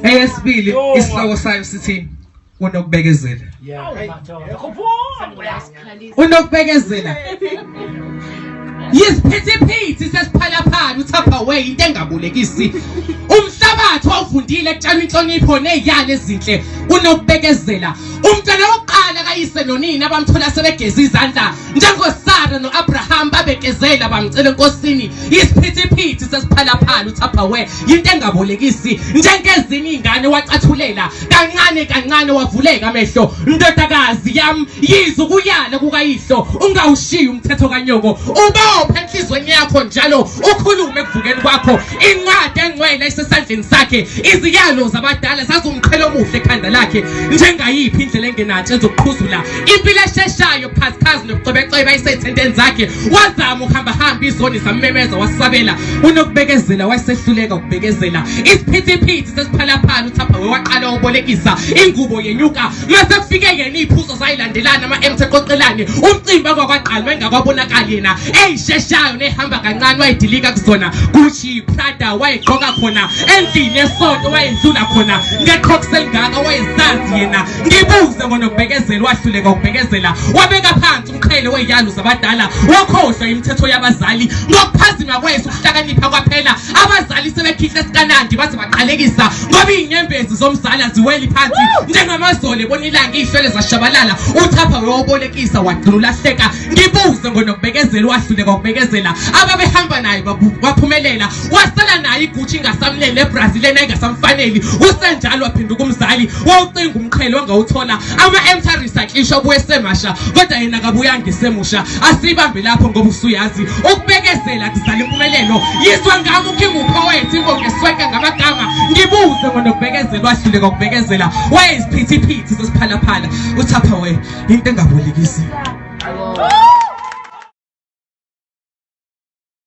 Eyesibili isihloko sayo sithi unokubekezela. Unokubekezela. Yisiphithiphithi sesiphalaphala uTupperware into engabolekisi. Umhlabathi wawuvundile kutshalwa inhlonipho neziyalo ezinhle unokubekezela. Umntwana wokuqala kayise nonina bamthola sebegeza izandla njengoSara noAbraham babekezela bamcela enkosini. Isiphithiphithi sesiphalaphala uTupperware into engabolekisi njengezinye izingane wacathulela kancane kancane wavuleka amehlo. Ndodakazi yam yiza ukuyala kukayihlo ungawushiyi umthetho kanyoko ubophe enhlizweni yakho njalo ukhulume ekuvukeni kwakho. Incwadi engcwele isesandleni sakhe, iziyalo zabadala zazumqhele omuhle ekhanda lakhe. Njengayiphi indlela engenatshe ezokuqhuzula impilo esheshayo bukhazikhazi nobucwebecwebe ayisethenteni zakhe. Wazama ukuhambahamba izoni zammemeza wasabela. Unokubekezela wayesehluleka ukubekezela. Isiphithiphithi sesiphalaphala uThapha waqala ubolekisa ingubo yenyuka mase kufike yena iphuzo zayilandelana ama-mt eqoqelane umcimbi angakwaqali engakwabonakali yena eyisheshayo nehamba kancane wayedilika kuzona Gucci Prada wayegqoka khona endlini yesonto wayedlula khona ngeqhoks elingaka wayezazi yena. Ngibuze ngonokubekezela wahluleka ukubekezela wabeka phansi umqhele weyalo zabadala wakhohlwa imithetho yabazali ngokuphazima kweso ukuhlakanipha kwaphela. Abazali sebekhihle esikanandi baze baqalekisa ngoba iy'nyembezi zomzala ziweli phansi njengamazolo ebona ilanga iy'hlwele zashabalala. Uthapha wewobolekisa wagcina ulahleka. Ngibuze ngonokubekezela wahluleka ukubekezela ababehamba naye baphumelela wasala naye iGucci ingasamneli eBrazil ena ingasamfaneli. Usenjalo waphenduka umzali wawucinga umqhele wangawuthola ama-mt recyclisha obuye semasha kodwa yena akabuyanga esemusha. Asibambe lapho ngoba usuyazi ukubekezela kuzala impumelelo. Yizwa ngami uKing uPoet imbongi eswenka ngamagama. Ngibuze ngonokubekezela wahluleka ukubekezela wayeziphithiphithi sesiphalaphala uTupperware into engabolekisi.